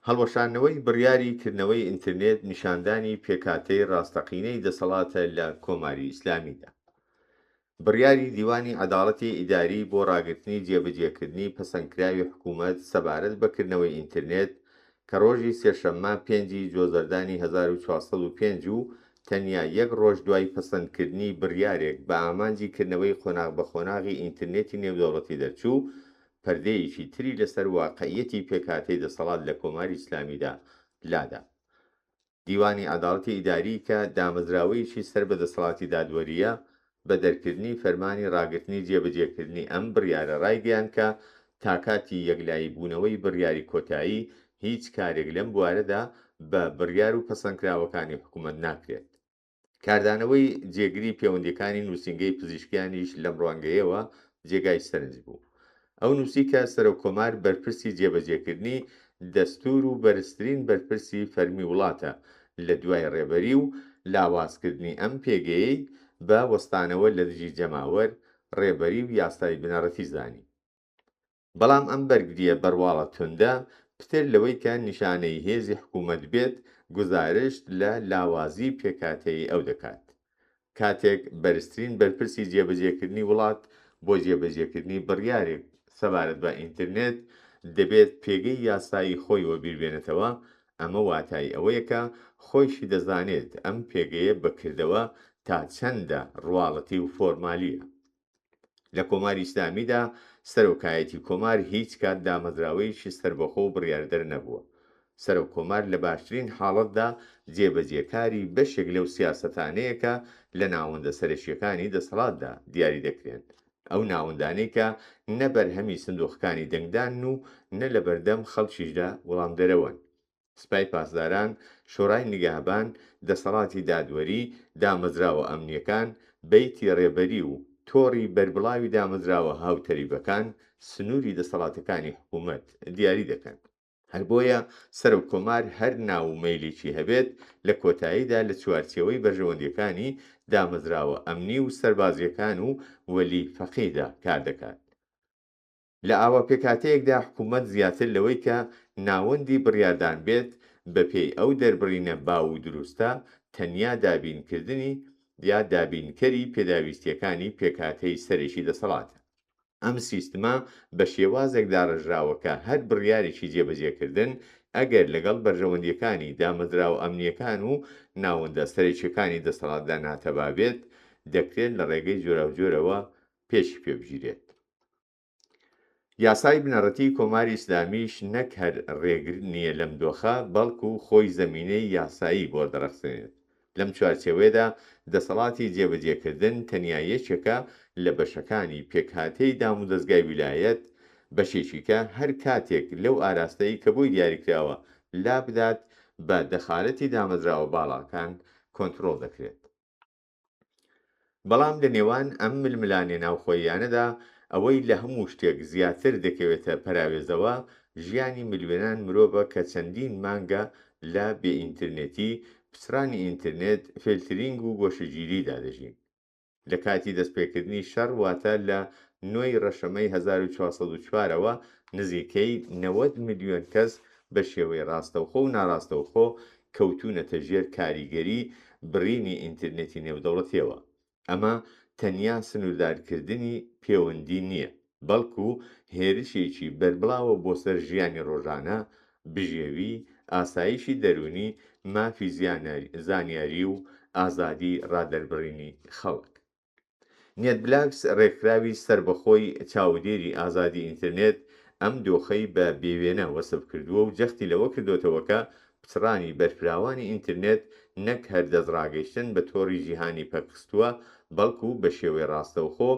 هەڵوەشاندنەوەی بڕیاری کردنەوەی ئینترنێت نیشاندانی پێکهاتەی ڕاستەقینەی دەسەڵاتە لە کۆماری ئیسلامیدا. بڕیاری دیوانی عەداڵەتی ئیداری بۆ ڕاگرتنی جێبەجێکردنی پەسەندکراوی حکوومەت سەبارەت بە کردنەوەی ئینترنێت کە ڕۆژی سێشەممە پێنجی جۆزەردانی 1405 و تەنیا یەک ڕۆژ دوای پەسەندکردنی بڕیارێک بە ئامانجی کردنەوەی قۆناغ بە قۆناغی ئینترنێتی نێودەوڵەتی دەرچوو، پەردەیەکی تری لەسەر واقعیەتی پێکهاتەی دەسەڵات لە کۆماری ئیسلامیدا لادا. دیوانی عەداڵەتی ئیداری کە دامەزراوەیەکی سەر بە دەسەڵاتی دادوەرییە، بە دەرکردنی فەرمانی ڕاگرتنی جێبەجێکردنی ئەم بڕیارە ڕایگەیاند کە تا کاتی یەکلایی بوونەوەی بڕیاری کۆتایی هیچ کارێک لەم بوارەدا بە بڕیار و پەسەندکراوەکانی حکوومەت ناکرێت. کاردانەوەی جێگری پێوەندییەکانی نووسینگەی پزیشکیانیش لەم ڕوانگەیەوە جێگای سەرنج بوو. ئەو نووسی کە سەرۆککۆمار بەرپرسی جێبەجێکردنی دەستوور و بەرزترین بەرپرسی فەرمی وڵاتە لە دوای ڕێبەری و لاوازکردنی ئەم پێگەیەی بە وەستانەوە لە دژی جەماوەر، ڕێبەری و یاسای بنەڕەتی زانی. بەڵام ئەم بەرگرییە بەڕواڵە توندە، پتر لەوەی کە نیشانەی هێزی حکوومەت بێت، گوزارشت لە لاوازیی پێکهاتەیی ئەو دەکات. کاتێک بەرزترین بەرپرسی جێبەجێکردنی وڵات بۆ جێبەجێکردنی بڕیارێک سەبارەت بە ئینترنێت، دەبێت پێگەی یاسایی خۆی وەبیر بێنێتەوە، ئەمە واتای ئەوەیە کە خۆیشی دەزانێت ئەم پێگەیە بە کردەوە تا چەندە ڕواڵەتی و فۆرمالییە. لە کۆماری ئیسلامیدا سەرۆکایەتی کۆمار هیچ کات دامەزراوەیەکی سەربەخۆ و بڕیاردەر نەبووە. سەرۆک کۆمار لە باشترین حاڵەتدا جێبەجێکاری بەشێک لەو سیاسەتانەیە کە لە ناوەندە سەرەکییەکانی دەسەڵاتدا دیاری دەکرێن، ئەو ناوەندانەی کە نە بەرهەمی سندووقەکانی دەنگدانن و نە لەبەردەم خەڵکیشدا وڵامدەرەوەن. سپای پاسداران، شۆرای نیگەهبان، دەسەڵاتی دادوەری، دامەزراوە ئەمنییەکان، بەیتی ڕێبەری و تۆڕی بەربڵاوی دامەزراوە هاوتەریبەکان سنووری دەسەڵاتەکانی حکوومەت دیاری دەکەن. هەر بۆیە سەرۆک کۆمار هەر ناو و مەیلێکی هەبێت، لە کۆتاییدا لە چوارچێوەی بەرژەوەندییەکانی دامەزراوە ئەمنی و سەربازییەکان و وەلی فەقیهدا کار دەکات. لە ئاوا پێکهاتەیەکدا حکوومەت زیاتر لەوەی کە ناوەندی بڕیاردان بێت، بەپێی ئەو دەربڕینە باو و دروستە، تەنیا دابینکردنی یا دابینکەری پێداویستییەکانی پێکهاتەی سەرەکی دەسەڵاتە. ئەم سیستمە بە شێوازێک داڕێژراوە کە هەر بڕیارێکی جێبەجێکردن، ئەگەر لەگەڵ بەرژەوەندییەکانی دامەزراوە ئەمنییەکان و ناوەندە سەرەکییەکانی دەسەڵاتدا ناتەبا بێت، دەکرێت لە ڕێگەی جۆراوجۆرەوە پێشی پێ بگیرێت. یاسای بنەڕەتیی کۆماری ئیسلامیش نەک هەر ڕێگر نییە لەم دۆخە، بەڵکو خۆی زەمینەی یاسایی بۆ دەڕەخسێنێت. لەم چوارچێوەیەدا دەسەڵاتی جێبەجێکردن تەنیا یەکێکە لە بەشەکانی پێکهاتەی دامودەزگای ویلایەت، بەشێکی کە هەر کاتێک لەو ئاراستەی کە بۆی دیاریکراوە لابدات، بە دەخالەتی دامەزراوە باڵاکان کۆنترۆڵ دەکرێت. بەڵام لە نێوان ئەم ململانێ ناوخۆییانەدا ئەوەی لە هەموو شتێک زیاتر دەکەوێتە پەراوێزەوە ژیانی ملیۆنان مرۆڤە کە چەندین مانگە لە بێ ئینترنێتی، پچڕانی ئینترنێت، فێلترینگ و گۆشەگیریدا دەژین. لە کاتی دەستپێکردنی شەڕ واتە لە نۆی ڕەشەمەی 1404 ەوە نزیکەی 90 ملیۆن کەس بە شێوەی ڕاستەوخۆ و ناڕاستەوخۆ کەوتوونەتە ژێر کاریگەری بڕینی ئینترنێتی نێودەوڵەتییەوە. ئەمە تەنیا سنووردارکردنی پێوەندی نییە، بەڵکو هێرشێکی بەربڵاوە بۆ سەر ژیانی ڕۆژانە، بژێوی، ئاسایشی دەروونی، مافی زانیاری و ئازادی ڕادەربڕینی خەڵک. نێتبلاکس ڕێکخراوی سەربەخۆی چاودێری ئازادی ئینترنێت ئەم دۆخەی بە بێوێنە وەسف کردووە و جەختی لەوە کردۆتەوە کە پچڕانی بەرفراوانی ئینترنێت نەک هەر دەستڕاگەیشتن بە تۆڕی جیهانی پەکخستووە، بەڵکو بە شێوەی ڕاستەوخۆ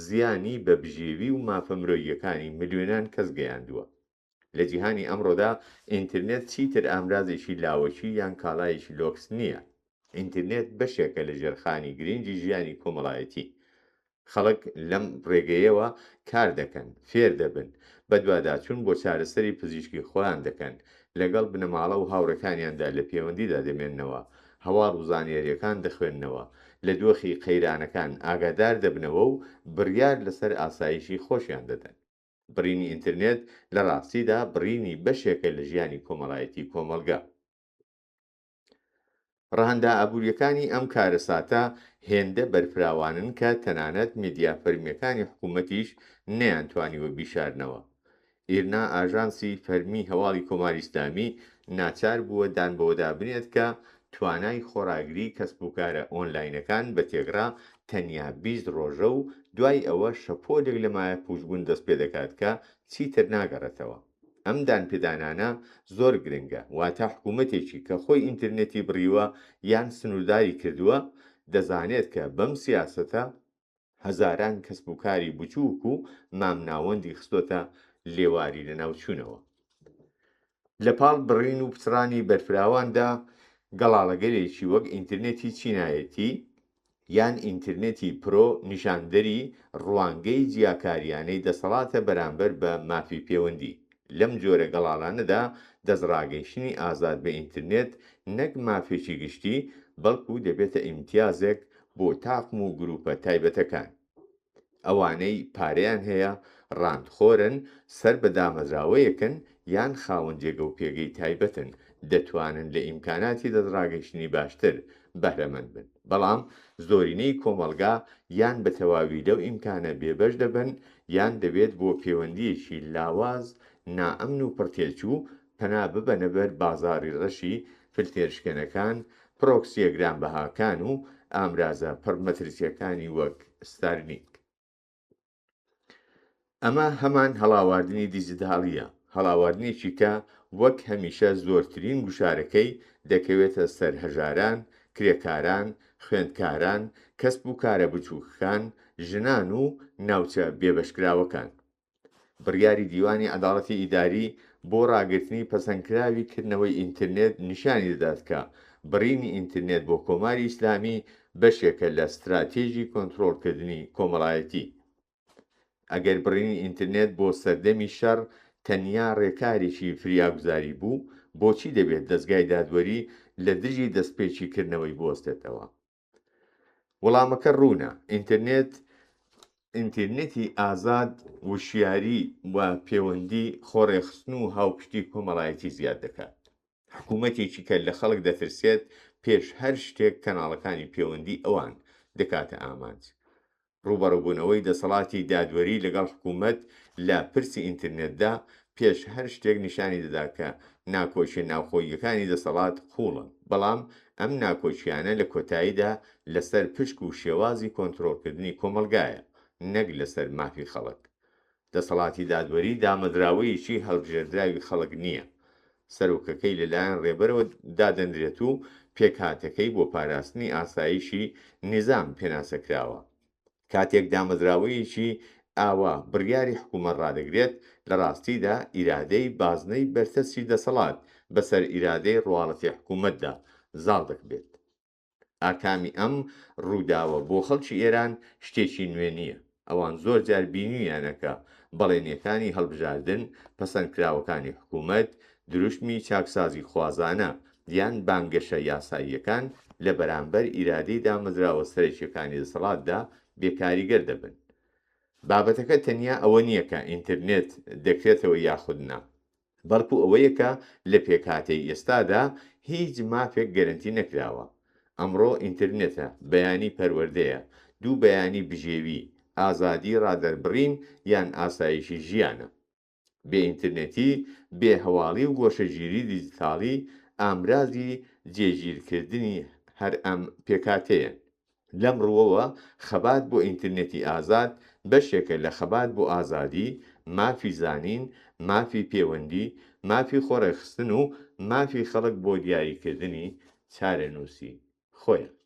زیانی بە بژێوی و مافە مرۆییەکانی ملیۆنان کەس گەیاندووە. لە جیهانی ئەمڕۆدا ئینترنێت چیتر ئامرازێکی لاوەکی یان کاڵایەکی لۆکس نییە. ئینترنێت بەشێکە لە ژێرخانی گرنگی ژیانی کۆمەڵایەتی. خەڵک لەم ڕێگەیەوە کار دەکەن، فێر دەبن، بەدواداچوون بۆ چارەسەری پزیشکی خۆیان دەکەن، لەگەڵ بنەماڵە و هاوڕێکانیاندا لە پێوەندیدا دەمێننەوە، هەواڵ و زانیارییەکان دەخوێننەوە، لە دۆخی قەیرانەکان ئاگادار دەبنەوە و بڕیار لەسەر ئاسایشی خۆشیان دەدەن. بڕینی ئینترنێت لە ڕاستیدا بڕینی بەشێکە لە ژیانی کۆمەڵایەتی کۆمەڵگە. ڕەهەندە ئابوورییەکانی ئەم کارەساتە هێندە بەرفراوانن کە تەنانەت میدیا فەرمییەکانی حکوومەتیش نەیانتوانیوە بیشارنەوە. ئیرنا ئاژانسی فەرمی هەواڵی کۆماری ئیسلامی ناچار بووە دان بەوەدا بنێت کە توانای خۆڕاگری کەسبوکارە ئۆنلاینەکان بە تێکڕا تەنیا 20 ڕۆژە و دوای ئەوە شەپۆلێک لە مایەپووچبوون دەست پێدەکات کە چیتر ناگەڕێتەوە. ئەم دانپێدانانە زۆر گرنگە، واتە حکوومەتێکی کە خۆی ئینترنێتی بڕیوە یان سنوورداری کردووە، دەزانێت کە بەم سیاسەتە هەزاران کەسبوکاری بچووک و مامناوەندی خستۆتە لێواری لەناوچوونەوە. لە پاڵ بڕین و پچڕانی بەرفراواندا، گەڵاڵەگەلێکی وەک ئینترنێتی چینایەتی یان ئینترنێتی پرۆ نیشاندەری ڕوانگەی جیاکارییانەی دەسەڵاتە بەرامبەر بە مافی پێوەندی. لەم جۆرە گەڵاڵانەدا دەستڕاگەیشتنی ئازاد بە ئینترنێت نەک مافێکی گشتی، بەڵکو دەبێتە ئیمتیازێک بۆ تاقم و گروپە تایبەتەکان. ئەوانەی پارەیان هەیە، ڕانتخۆرن، سەر بە دامەزراوەیەکن یان خاوەن جێگە و پێگەی تایبەتن، دەتوانن لە ئیمکاناتی دەستڕاگەیشتنی باشتر بەهرەمەند بن. بەڵام زۆرینەی کۆمەڵگا یان بە تەواوی لەو ئیمکانە بێبەش دەبن یان دەبێت بۆ پێوەندییەکی لاواز، نائەمن و پڕتێچوو پەنا ببەنە بەر بازاڕی ڕەشی فلتێرشکێنەکان، پرۆکسییە گرانبەهاکان و ئامرازە پڕ مەترسییەکانی وەک ستارلینک. ئەمە هەمان هەڵاواردنی دیجیتاڵییە، هەڵاواردنێکی کە وەک هەمیشە زۆرترین گوشارەکەی دەکەوێتە سەر هەژاران، کرێکاران، خوێندکاران، کەسب و کارە بچووکەکان، ژنان و ناوچە بێبەشکراوەکان. بڕیاری دیوانی عەداڵەتی ئیداری بۆ ڕاگرتنی پەسەندکراوی کردنەوەی ئینترنێت نیشانی دەدات کە بڕینی ئینترنێت بۆ کۆماری ئیسلامی بەشێکە لە ستراتێژی کۆنترۆڵکردنی کۆمەڵایەتی. ئەگەر بڕینی ئینترنێت بۆ سەردەمی شەڕ تەنیا ڕێکارێکی فریاگوزاری بوو، بۆچی دەبێت دەزگای دادوەری لە دژی دەستپێکی کردنەوەی بوەستێتەوە؟ وەڵامەکە ڕوونە، ئینترنێت، ئینترنێتی ئازاد وشیاری و پێوەندی، خۆڕێکخستن و هاوپشتی کۆمەڵایەتی زیاد دەکات. حکوومەتێکی کە لە خەڵک دەترسێت، پێش هەر شتێک کەناڵەکانی پێوەندی ئەوان دەکاتە ئامانج. ڕووبەڕووبوونەوەی دەسەڵاتی دادوەری لەگەڵ حکوومەت لە پرسی ئینترنێتدا، پێش هەر شتێک نیشانی دەدا کە ناکۆکییە ناوخۆییەکانی دەسەڵات قووڵن، بەڵام ئەم ناکۆکییانە لە کۆتاییدا لەسەر پشک و شێوازی کۆنترۆڵکردنی کۆمەڵگایە، نەک لەسەر مافی خەڵک. دەسەڵاتی دادوەری دامەزراوەیەکی هەڵبژێردراوی خەڵک نییە. سەرۆکەکەی لەلایەن ڕێبەرەوە دادەنرێت و پێکهاتەکەی بۆ پاراستنی ئاسایشی نیزام پێناسە کراوە. کاتێک دامەزراوەیەکی ئاوا بڕیاری حکوومەت ڕادەگرێت، لە ڕاستیدا ئیرادەی بازنەی بەرتەسکی دەسەڵات بەسەر ئیرادەی ڕواڵەتی حکوومەتدا زاڵ دەبێت. ئاکامی ئەم ڕووداوە بۆ خەڵکی ئێران شتێکی نوێ نییە. ئەوان زۆر جار بینیویانە کە بەڵێنییەکانی هەڵبژاردن، پەسەندکراوەکانی حکوومەت، دروشمی چاکسازیخوازانە یان بانگەشە یاساییەکان لە بەرامبەر ئیرادەی دامەزراوە سەرەکییەکانی دەسەڵاتدا بێکاریگەر دەبن. بابەتەکە تەنیا ئەوە نییە کە ئینترنێت دەکرێتەوە یاخود نا. بەڵکو ئەوەیە کە لە پێکهاتەی ئێستادا هیچ مافێک گەرەنتی نەکراوە. ئەمڕۆ ئینترنێتە، بەیانی پەروەردەیە، دوو بەیانی بژێوی، ئازادی ڕادەربڕین یان ئاسایشی ژیانە. بێ ئینترنێتی، بێ هەواڵی و گۆشەگیری دیجیتاڵی ئامرازی جێگیرکردنی هەر ئەم پێکهاتەیەن. لەم ڕووەوە خەبات بۆ ئینترنێتی ئازاد بەشێکە لە خەبات بۆ ئازادی، مافی زانین، مافی پێوەندی، مافی خۆڕێکخستن و مافی خەڵک بۆ دیاریکردنی چارەنووسی خۆیان.